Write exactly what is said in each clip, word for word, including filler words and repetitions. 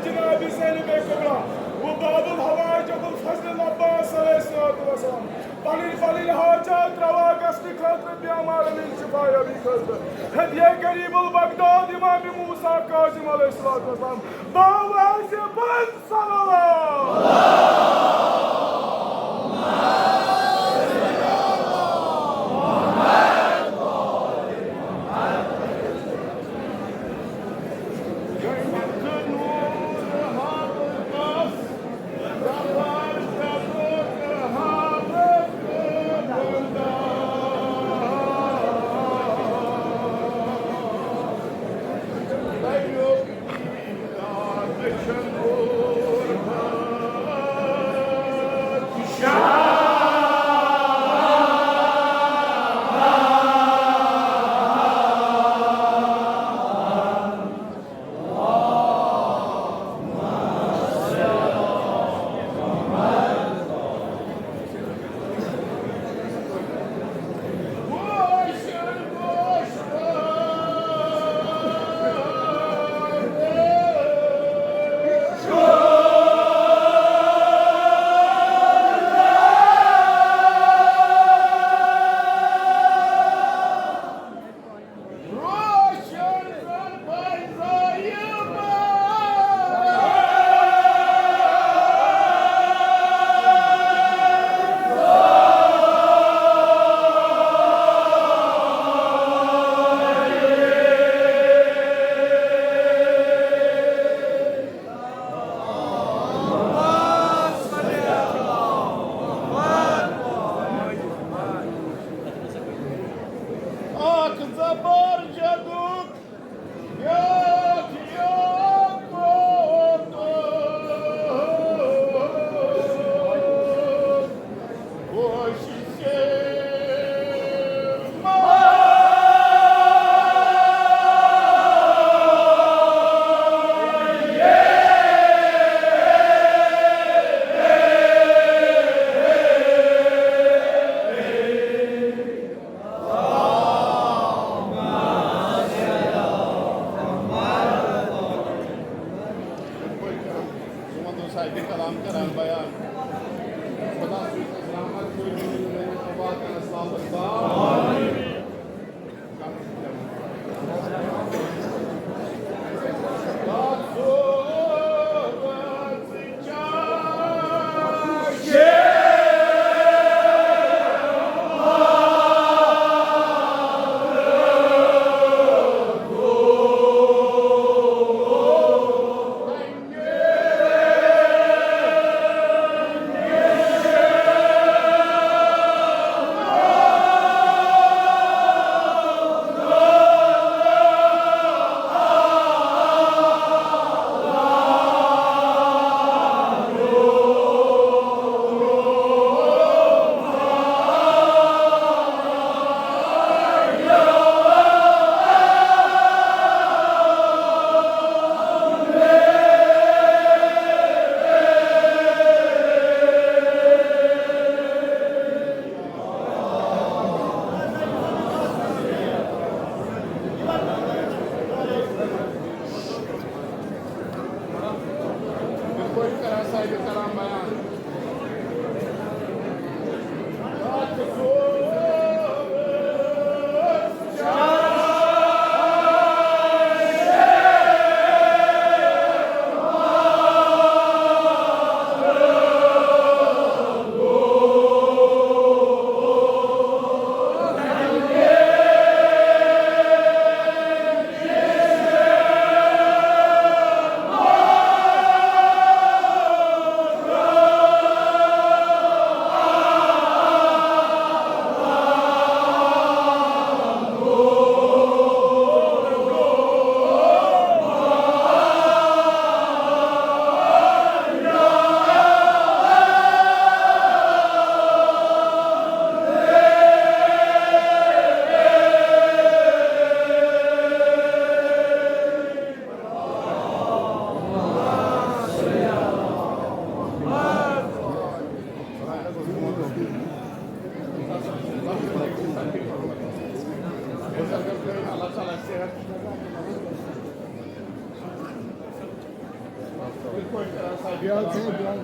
جناب زینب کبریٰ و باب الحوائج ابو الفضل العباس علیہ الصلوۃ والسلام پنٕنۍ پنٕنۍ حاجات روا گژھنہٕ خٲطرٕ، بیمارن ہٕنٛدۍ شفا یابی خٲطرٕ ہدیہ غریب البغداد امام موسیٰ کاظم علیہ الصلوۃ والسلام باوازِ بند صلوات۔ اکھ زبر جدُک یتھ یوت ووتُن۔ صاحب کلام کران بیان۔ خدا سٕنٛز رحمت کٔرِو واتان اسلام آباد۔ بیٛاکھ سا، بیٛاکھ۔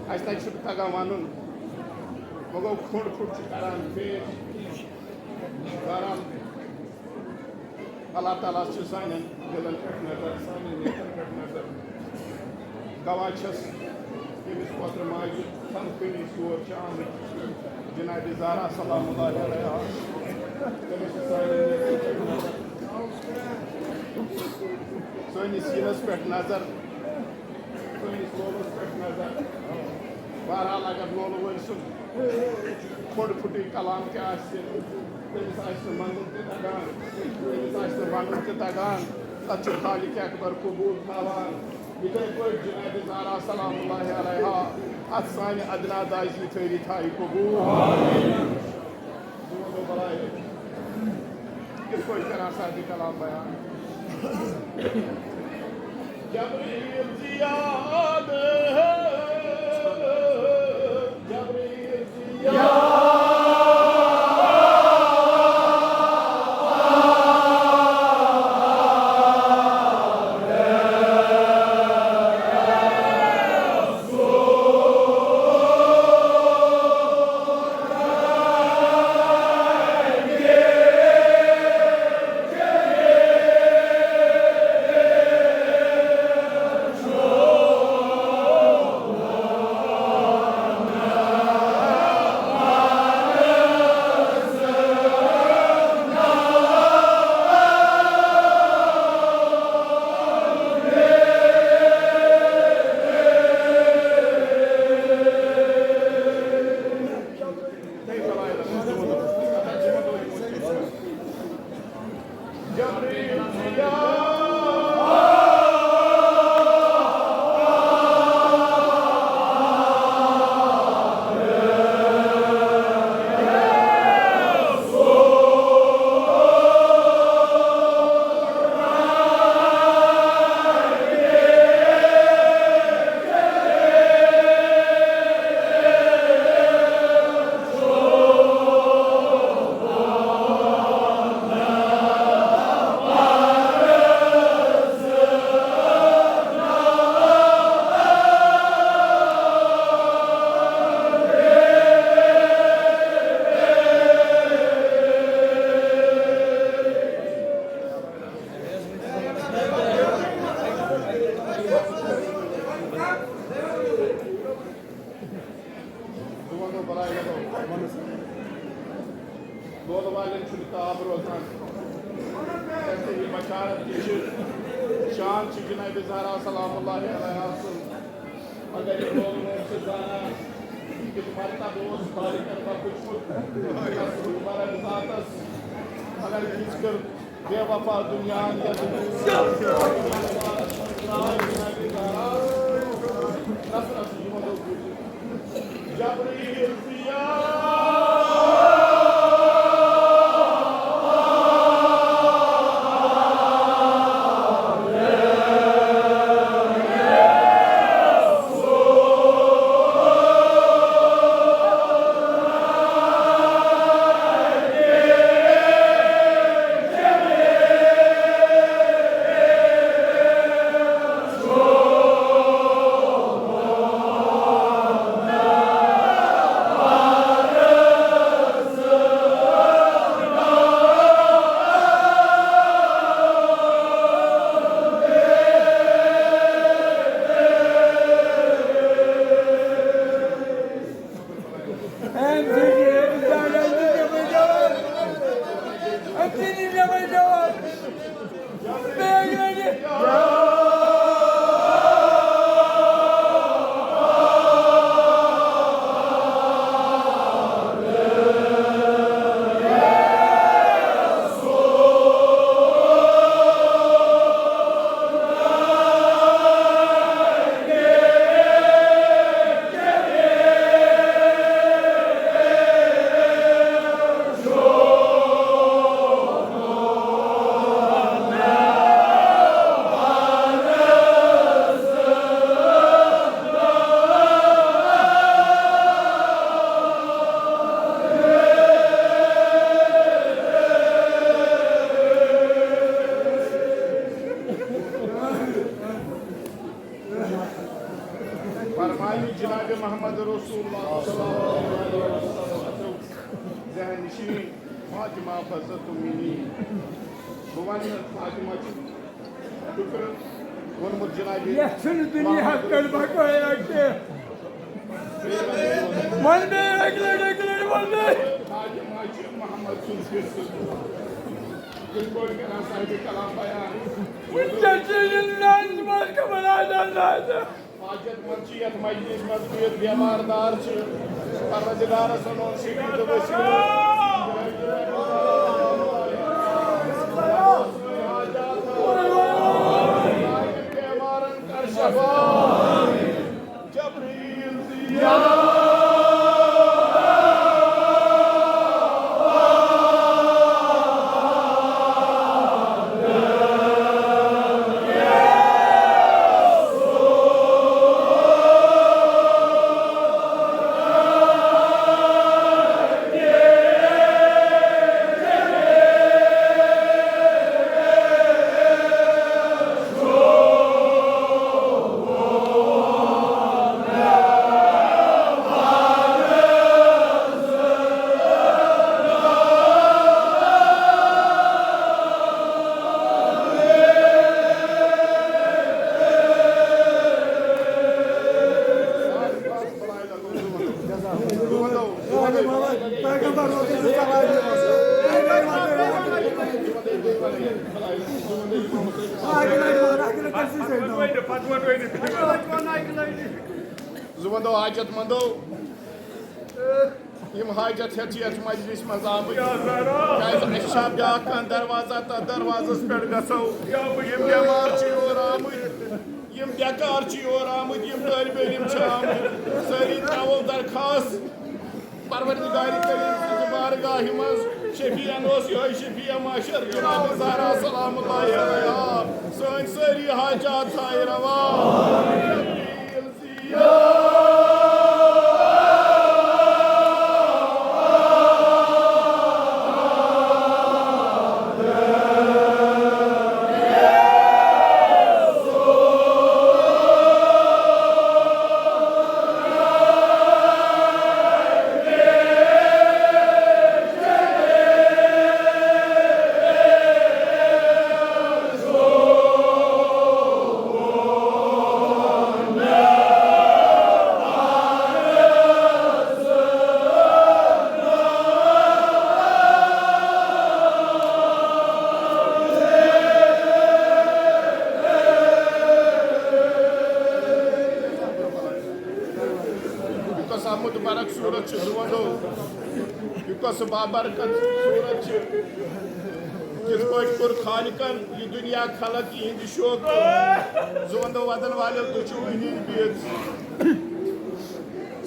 اَسہِ تَتہِ چھُنہٕ تَگان وَنُن، وۄنۍ گوٚو کھُنٛڈ کھُنٛڈ چھِ کَران فیس، کَران۔ اللہ تعالیٰ چھُ سانٮ۪ن دِلَن پٮ۪ٹھ نظر، سانٮ۪ن نیتَن پٮ۪ٹھ نظر۔ گواہ چھَس ییٚمِس پوترٕ ماجہِ سمکھٕنۍ أسۍ یور چھِ آمٕتۍ۔ جناب زہرا سلام اللہ علیہا، تٔمِس چھِ سانٮ۪ن نیتَن پٮ۪ٹھ نظر، سٲنِس سیٖنَس پٮ۪ٹھ نظر۔ سٲنِس لولَس پٮ۪ٹھ نظر۔ بہرحال، اگر لولہٕ وٲلۍ سُنٛد کھوٚڑ پھُٹٕے کلام تہِ آسہِ، تٔمِس آسہِ نہٕ منُن تہِ تگان، تٔمِس آسہِ نہٕ وَنُن تہِ تگان، تَتھ چھُ خالق اکبر قبوٗل تھاوان۔ یِتھَے پٲٹھۍ جناب زہرا سلام اللہ علیہا اَتھ سانہِ ادنا داجہِ ٹھٔہری تھایہِ قبوٗل۔ کِتھ پٲٹھۍ کران صاحبِ کلام بیان؟ جبریل زیاد، جبریل زیاد۔ دونوں بلایہِ لگو۔ لولہٕ والٮ۪ن چھُنہٕ تاب روزان۔ کیٛازِ یہِ بشارت، یہِ چھِ شان چھِ جناب زہرا سلام اللہ علیہا سُنٛد۔ مگر یہِ لولہٕ وول چھُ زانان، یہِ کیُتھ مرتبہٕ اوس خالقن بخشمُت، یَس مبارک ذاتس۔ مگر یِژھ کٔر بے وفا دنیا یتھ۔ جبریل پیا۔ فرمایہِ جناب محمد رسول اللہ صلی اللہ علیہ وسلم، ذہن نشین فاطمہ فضت منی۔ بہٕ وَنہٕ نہٕ فاطمہ چھِ ٹُکرٕ ووٚنمُت جناب یَتھ چھُنہٕ دُنیاہَس پٮ۪ٹھ بقایا کینٛہہ۔ وۄنۍ بیٚیہِ اَکہِ لَٹہِ، اَکہِ لَٹہِ وۄنۍ بیٚیہِ۔ فاطمہ چھِ محمد سُنٛد حصہٕ۔ یِتھ پٲٹھۍ کران صاحب کلام بیان۔ وٕنکیٚس چھِ یِم نانۍ ملکہٕ بناوان نازٕ۔ حاجت مند چھِ یتھ مجلس منٛز بِہِتھ بیمار دار چھِ۔ پروردگارس سنون شفیع تہٕ وسیلہٕ۔ بیمارن کر شفا۔ جبرائیل ضیاء۔ زٕ وَنو حاجت مندو، یِم حاجت ہٮ۪تھ چھِ یَتھ مجلس منٛز آمٕتۍ۔ کیٛازِ اَسہِ چھا بیٛاکھ کانٛہہ دروازہ؟ تَتھ دروازس پٮ۪ٹھ گژھو۔ یِم بٮ۪مار چھِ یور آمٕتۍ، یِم بیکار چھِ یور آمٕتۍ، یِم طٲلبِ علم چھِ آمٕتۍ۔ سٲری ترٛاوو درخواست پروردگار کریم سٕنٛزِ بارگاہہِ منٛز۔ شفیعن اوس یِہوٚے شفیع محشر جناب زہرا سلام اللہ علیہا۔ سٲنۍ سٲری حاجات تھایہِ روا۔ یہِ کۄس مُبارک صوٗرت چھِ، زٕ وَنو، یہِ کۄس بابرکت صوٗرت چھِ، کِتھ پٲٹھۍ کوٚر خالقن یہِ دُنیا خلق یِہِنٛدِ شوقہٕ۔ زٕ وَنو وَدن والیو، تُہۍ چھِو أنٛدۍ أنٛدۍ بِہِتھ۔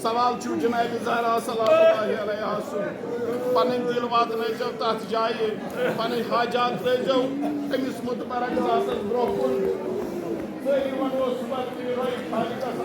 سوال چھُ جناب زہرا سلام اللہ علیہا سُنٛد۔ پنٕنۍ دِل واتنٲیزیو تتھ جایہِ، پنٕنۍ حاجات ترٲیزیو أمِس متبرک ذاتس برونٛہہ کُن۔ سٲری ونو صبح تہِ یِہوٚے خالقس۔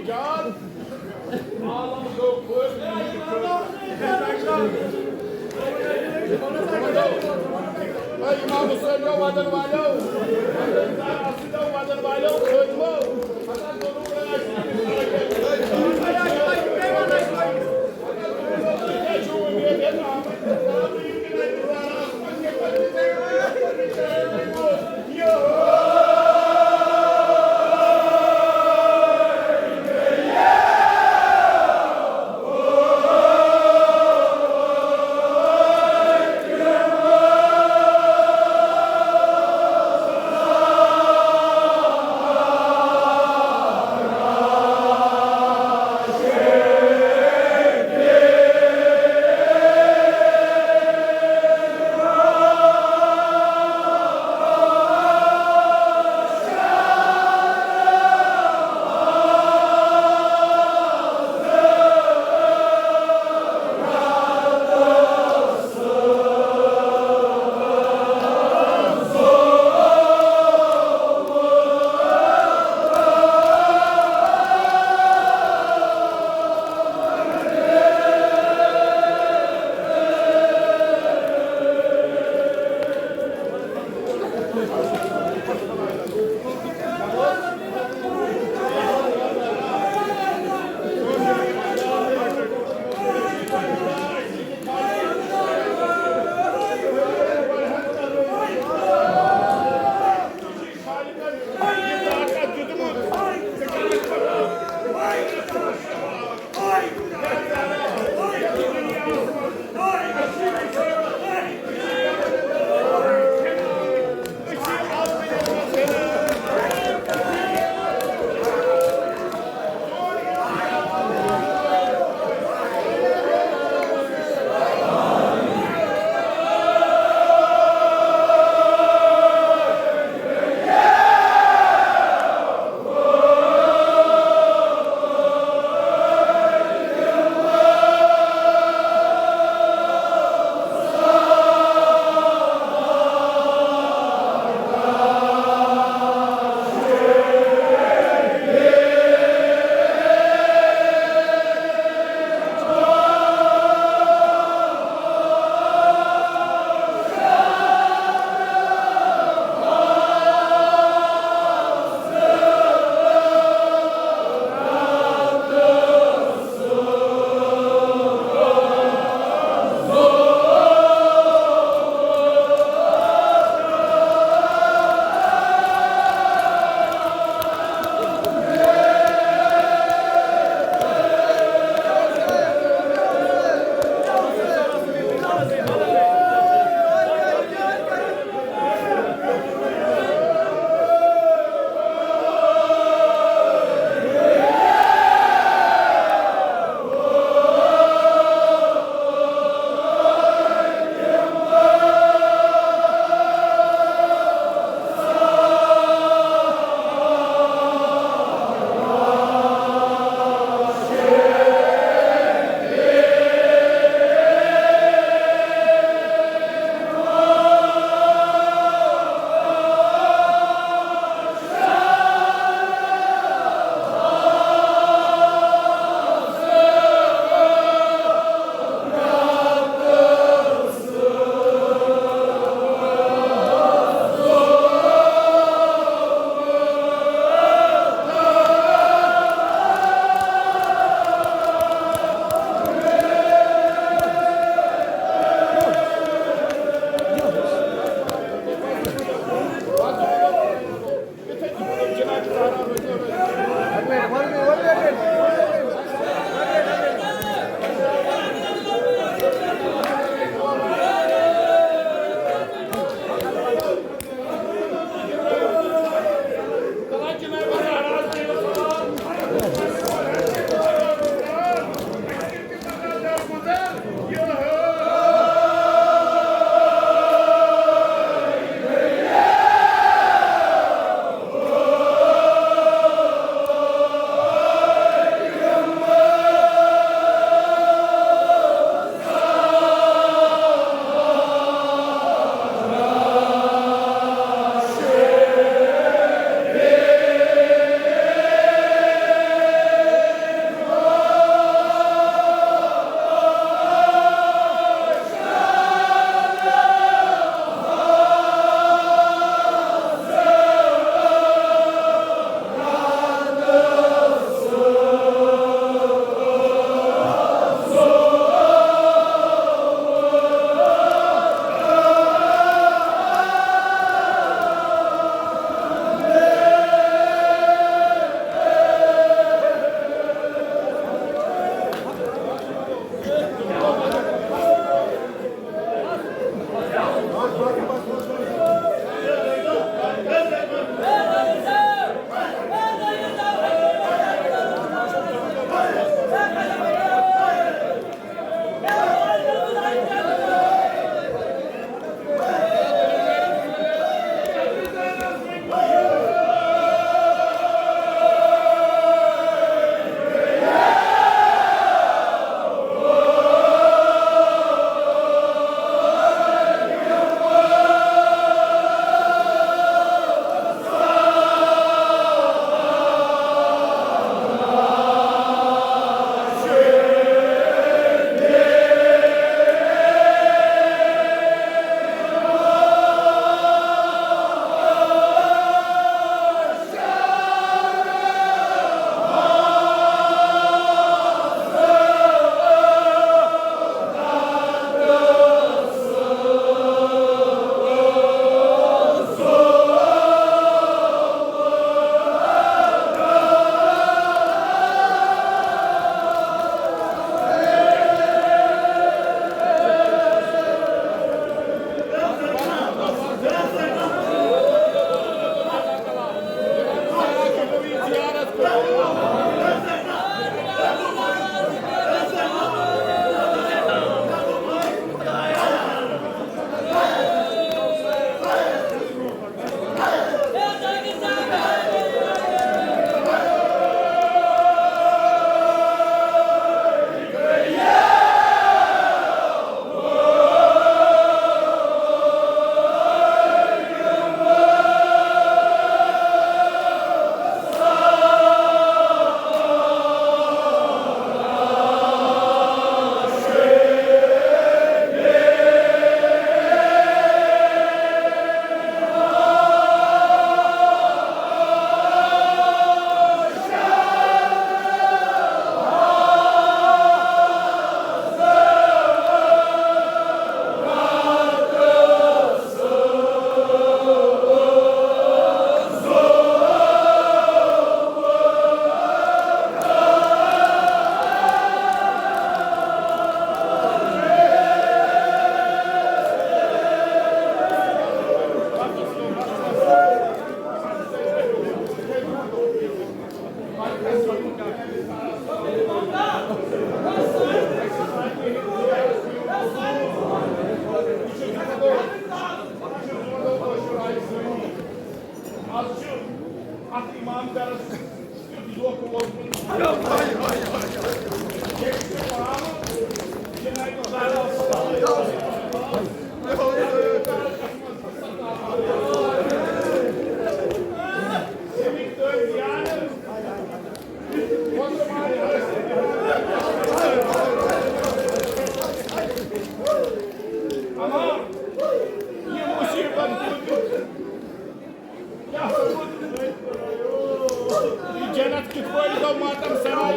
یاد۔ عالم گوٚو پٲٹھۍ۔ اے امام حسین جو وطن والو، وطن والو، خٲدمو۔ یہِ مُصیٖبت کیٛاہ؟ یہِ جنت کِتھ پٲٹھۍ گوٚو ماتم سرا؟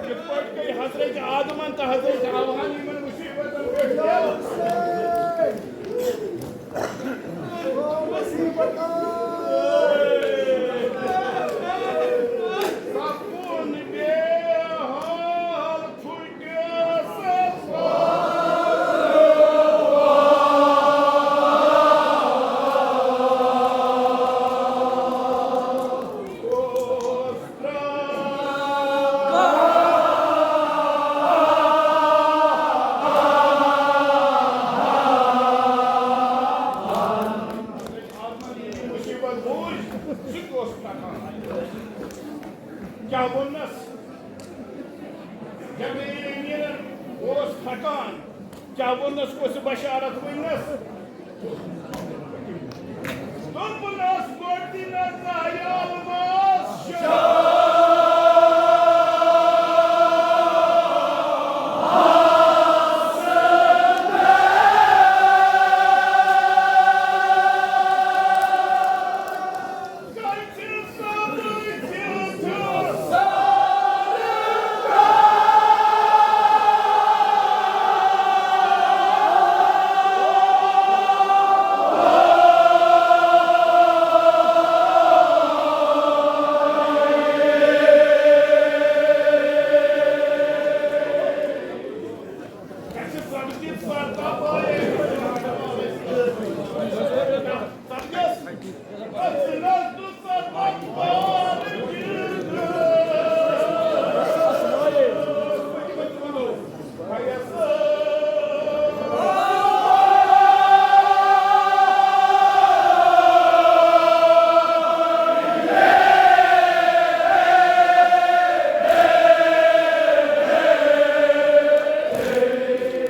کِتھ پٲٹھۍ گٔے حضرت آدمن تہٕ حضرت حواہن یِمن مُصیٖبتن پٮ۪ٹھ؟ سکوٗن بے حال پھُٹِس۔ مُصیٖبت بوٗز، سُہ تہِ اوس تَکان۔ کیٛاہ ووٚننَس؟ جبرائیل امیٖنَن اوس تھکان۔ کیٛاہ ووٚننَس، کۄس بشارت ؤننَس؟ دوٚپنَس، گۄڈٕ دِ نظر عالمَس شاہ۔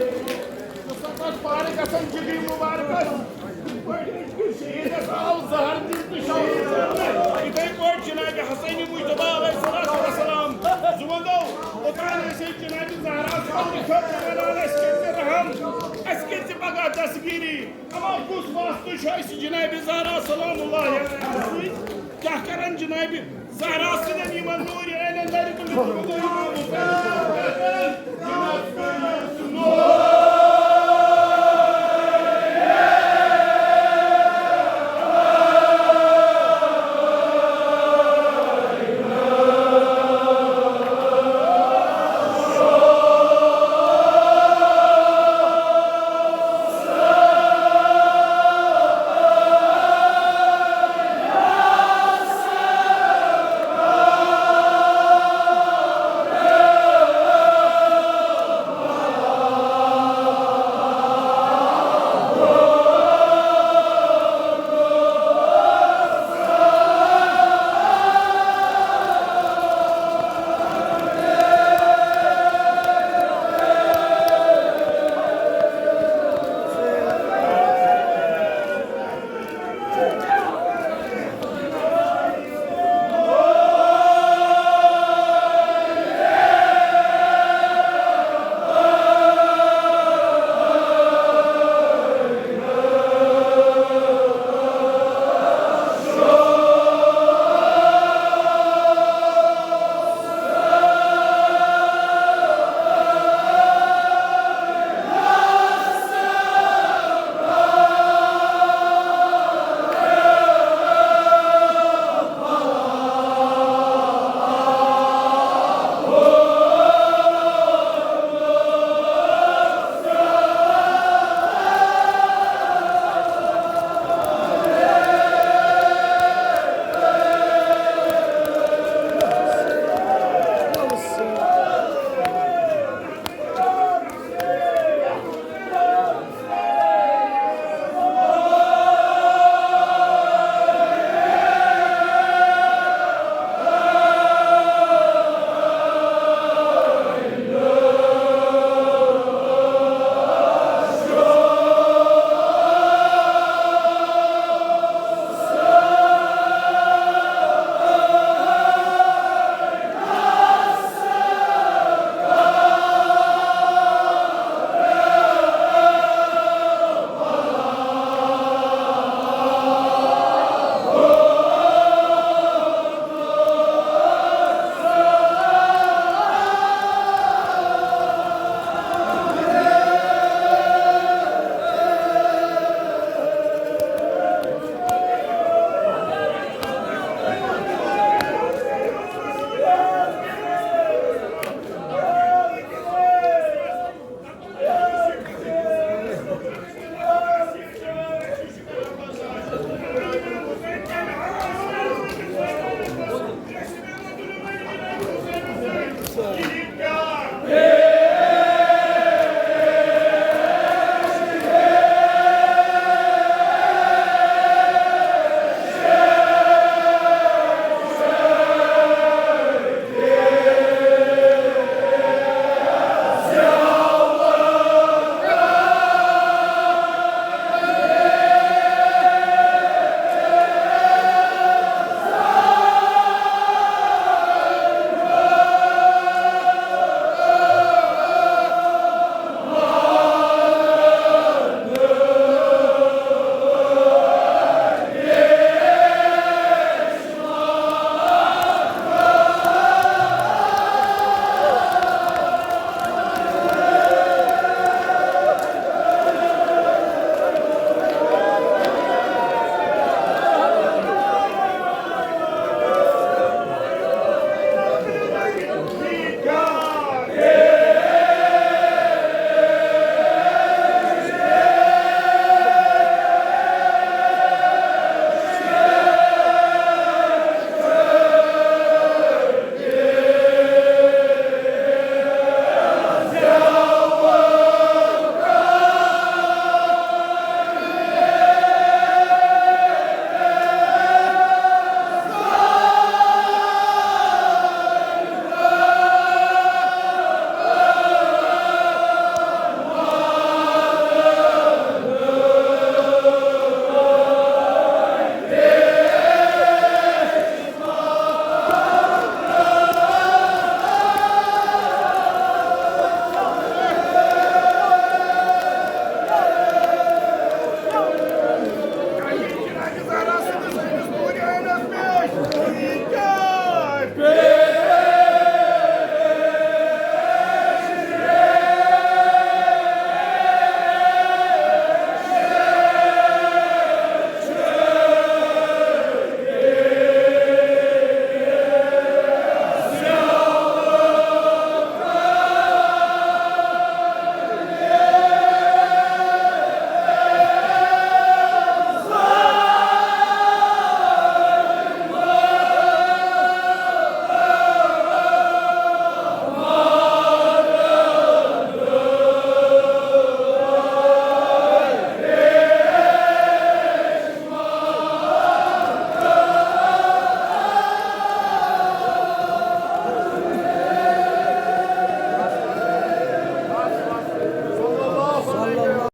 پتہٕ پارٕ گژھان جگرِ مُبارکس۔ یِتھے پٲٹھۍ أزکِس شہیٖدس آو زہر دِنہٕ تہٕ شہیٖد کرنہٕ۔ یِتھے پٲٹھۍ جناب حسین مجتبیٰ علیہ الصلوۃ والسلام زٕ وۄنٛدو اوٚتام ٲسۍ أسۍ جناب زہرا صٲبنہِ خٲطرٕ ونان، "اَسہِ کٔرۍ زِ رحم، اَسہِ کٔرۍ زِ پگاہ دستگیری۔" اما کُس واسطہٕ چھُ اَسہِ جناب زہرا سلام اللہ علیہا سۭتۍ؟ کیٛاہ کرن جناب زہرا سٕنٛدٮ۪ن یِمن نوٗرِ عینن لرِ تہٕ لُطف گوٚو یِمن مُتعلق۔